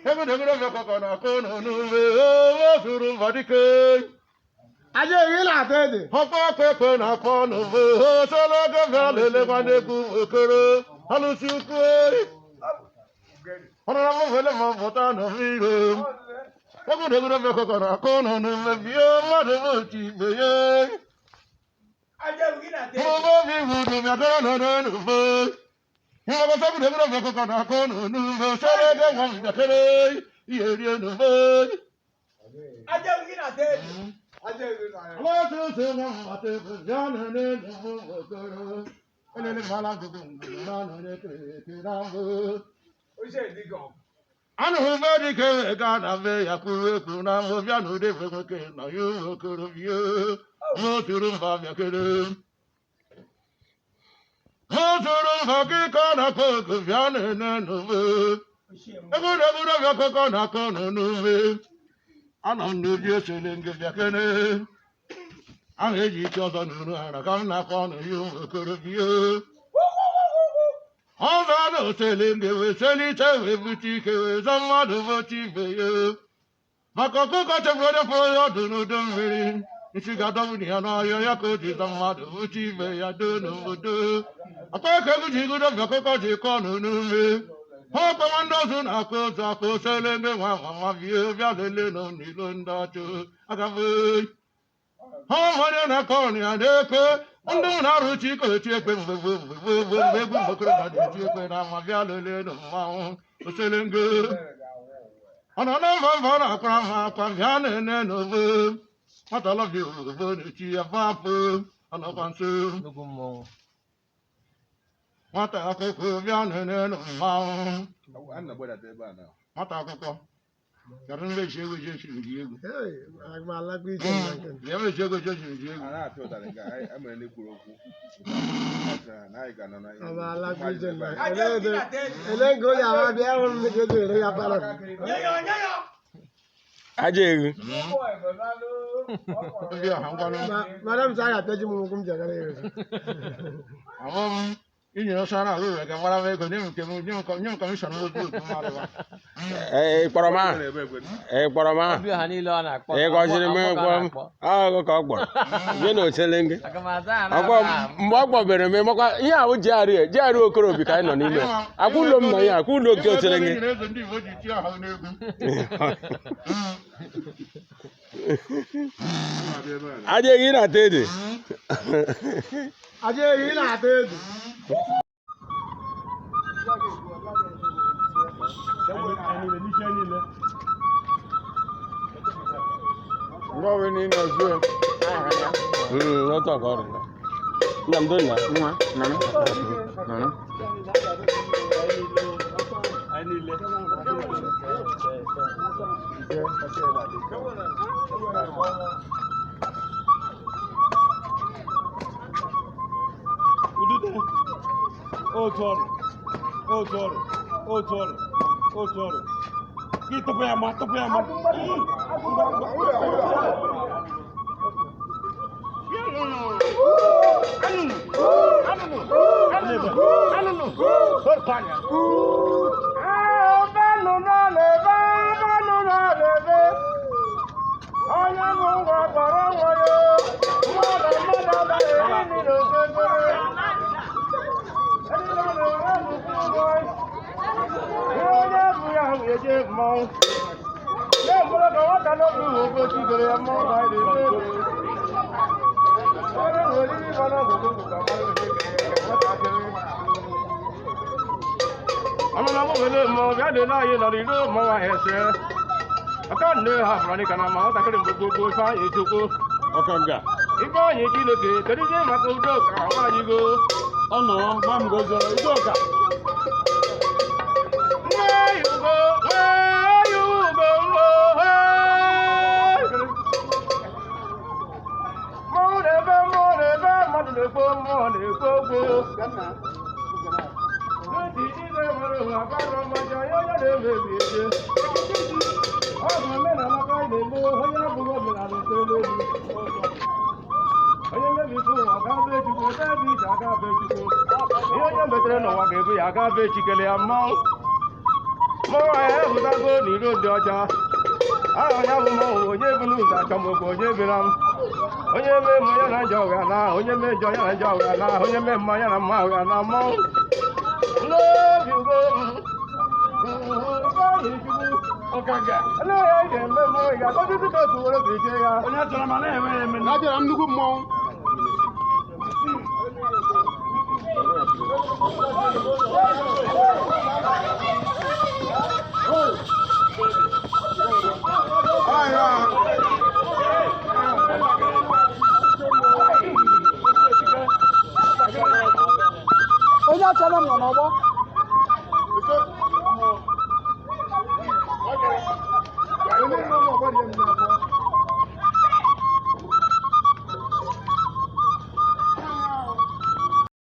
Egwuregwu na-akụ n'ume zuru mba dike. Aja ehi na-ata ede. Ọkpọ ọkụ ekwe na-akpọ n'ume osologo bịa lelee nwanne egwu okoro alụsị ukwu. Ọnụra m wele ma pụta n'ire. Egwuregwu na-akụ n'ume bie mmadụ bụ otu ibe ya. Mụba obi wudu bịa n'ume. Egwuregwu na-akụ n'ume osologo nwa m bịakere ihe rie n'ume. Aja ehi na-ata ede. Aja ehi Anụhụ be dike ga na be ya kwuru ekwu na mbụ bịa n'ụdị fe nwoke na ya ụmụ okorobịa moturu mba bịakere moturu mba kịkọ na akọ oku bịa na-ene n'ume egwuregwu bịa kọkọ na akọ n'ume anọ m n'obi osele ngị bịakere ahụ eji ike ọzọ n'uru ara ka m na-akọ ọnụ ya ụmụ okorobịa ọ bịa na osele ngị wee selite wee bute ike wee zọ mmadụ bute ibe ya maka ọkụkọ chefuru onye fụrụ ya ọdụ n'udu mmiri isi ga-adọbụ ya n'ọhịa ya ka o ji zọ mmadụ bute ibe ya doo n'obodo akpa ka egwu ji gudo bịa ọkụkọ ji kọọ n'ume ha ọkpọwa ndị ọzọ na-akụ ụzọ akụ osele ndị nwa nwa nwa bie bịa lelee nọ n'ilo ndị ọchụ agafe ha onye na-akọ ọnụ ya na-ekwe ndị na-arụ chi ka oti ekwe mgbe gboo mgbe gboo gboo mgbe egwu mgbe na-eti ekwe na ama bịa lelee nụ mmanwụ osele ngo ọ nọ na mba mba ọ na-akwara m akwa bịa na-ene n'ogbo nwata lọbịa obodo na-echi ya fapụ ọnọkwa nso Nnukwu mmọnwụ. Nwata akwụkwọ bịa na-ene nụ mmanwụ. A na-agbadata ebe a na. Nwata akwụkwọ kedu ndị eji egwu eji echiri ji egwu. Hey, aga m alakwa ije na nke. Ya eji egwu eji echiri ji egwu. A na-apịa ụtarị ka anyị emere ndị kwuru okwu. Na anyị ga-anọ na Aga m alakwa ije na. Aja ehi na-ata ede. Ele nke onye ama bịa hụrụ m ka eji ere ya para. Aja ewu. Ndị ọha ngwanụ. Madam sị a ga-apịaji m ụkwụ m ji agara ya ozi. Ahụ m inyere ọsọ na ahụ ga mara m ego nye m nke m nye m nye m kọmishọn otu otu mmadụ ba. Ee, ị kpọrọ m aha? Ebe ekwe. Ị kpọrọ m aha? Obi ọha niile ọ na-akpọ. Ị gọziri m akpọ ka ịkpọ ọ m? na-akpọ. Ahụ ka ọ kpọrọ. Gị na osele gị. Aga m aza ya Ọkpọ na mgbe ọ kpọbere m ịmakwa ihe ahụ jiarị jiarị okorobi ka anyị nọ n'ime. Akwa ụlọ m nọ ihe akwa ụlọ nke osele gị. Eze ndị Igbo ji tie ahụ n'egwu. Na-abịa ebe a na. Aja ehi na-ata ede. Aja ehi na-ata ede. Otu a ka ọ dị. Nna m donna. Udute. Otu ọrụ. Otu ọrụ. Otu ọrụ. Otu ọrụ. Gị tụpụ ya ma tụpụ ya ma. Onye bụ ngwa kpọrọ nwa ya mmadụ mmadụ anaghị eri nri n'okpokoro. Onye bụ ya wee jee mmọnwụ. Nye mkpụrụ ka nwata n'obi wee gosi gere ya mmọnwụ ka anyị na-eme ebe. Onye nwe oriri bara obodo bụ ka mmadụ na-ekere ya nwatakịrị. Ọnụ na mụ wele mmọnwụ bịa lele anyị nọrọ iro mmọnwụ ahụ ese. Aka nne ha fụrụ anyị ka na ma nwatakịrị mgbe gboo gboo Ifeanyị Chukwu. Ọkanga. Ifeanyị Chineke kedu ihe maka udo ka nwaanyị go. Ọ nọ gwa m gozoro Udoka. Nwee ugo, nwee ugo, nwee. Mmọnwụ na-ebe, mmụọ na-ebe, mmadụ na-ekpo, mmụọ na-ekpo okwu. N'otu igwe mara ụwa akara mmaja, ya onye na-emebi eze. Ọ bụ omenala ka anyị na-eme, onye abụghị omenala nke emebi. Onye mmebi isi ụwa ga-abụ echukwu, ebe ebe ije aga abụ echukwu. Ihe onye metere n'ụwa ga-ebu ya aga abụ echikele ya mmanwụ. Mmọnwụ anyị ahụtago n'iro dị ọcha. Aha ya bụ mmọnwụ onye bụ n'ụzọ achọmokwu onye bịara m. Onye mee mma ya na njọ ụgha na onye mee njọ ya na njọ ụgha na onye mee mma ya na mma ụgha na mmọnwụ. N'obi ugo m, Ifeanyị Chukwu, Ọkanga. olee ihe anyị ga-eme mmọnwụ ị ga-akọzi dịka otu were ka iche ya. Onye achọrọ ma na-eme ya eme. Abịara m nnukwu mmọnwụ. Onye achọrọ m nọ n'ọgbọ.